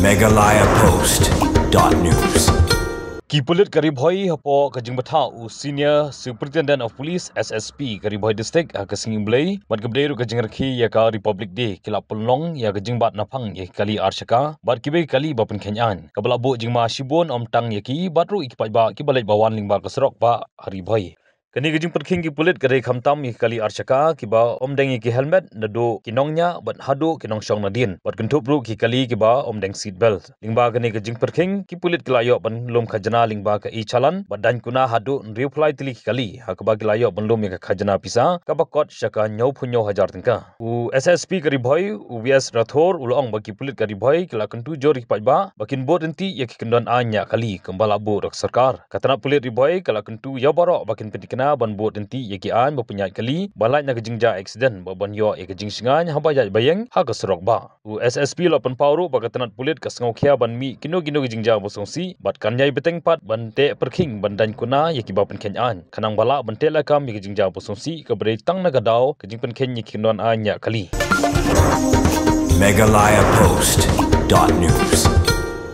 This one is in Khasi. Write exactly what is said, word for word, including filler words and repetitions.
Meghalaya Post dot news. Ki pulit ka Ri Bhoi hapoh ka jingbthah u Senior Superintendent of Police S S P ka Ri Bhoi District ha ka sngi U Blei bad ka bdei ruh ka jingrakhe ïa ka Republic Day ki la pynlong ïa ka jingbat naphang ïa ki kali arshaka bad kiwei ki kali ba pynkheiñ aiñ kaba la buh jingma shibun ym tang ïa ki bad ruh ïa ki paidbah kiba leit ba wan lyngba ka surok bah ha Ri Bhoi. Kane ka jingpyrkhing ki pulit ka dei khamtam ïa ki kali arshaka kiba ym deng ïa ki helmet naduh ki nongñiah bad haduh ki nongshong nadien bad kynthup ruh ki kali kiba ym deng seat belt. Lyngba kane ka jingpyrkhing ki pulit ki la ïoh ban lum khajna lyngba ka e-challan bad daiñ kuna haduh hynriew phew lai tylli ki kali ha kaba ki la ïoh ban lum ïa ka khajna pisa kaba kot sha ka hynñiew phew hynñiew hajar tyngka. U S S P ka Ri Bhoi u V S Rathore u la ong ba ki pulit ka Ri Bhoi ki la kyntu jur ïa ki paidbah ba kin bud ryntih ïa ki kyndon aiñ ñiah kali kumba la buh da ka sorkar. Ka tnat pulit Ri Bhoi ka la kyntu ïa baroh ba kin pynthikna ban bud ryntih ïa ki aiñ ba pynïaid kali ba lait na ka jingjia accident bad ban ïoh ïa ka jingshngaiñ haba ïaid ba ïeng ha ka surok bah. U S S P u la pynpaw ruh ba ka tnat pulit ka sngewkhia ban mih kino kino ki jingjia ba sngewsih bad kan ïai bteng pat ban teh pyrkhing ban daiñ kuna ïa kiba pynkheiñ aiñ khnang ba lah ban teh lakam ïa ka jingjia ba sngewsih kaba dei tang na ka daw ka jingpynkheiñ ïa ki kyndon aiñ ñiah kali. Meghalaya Post dot news.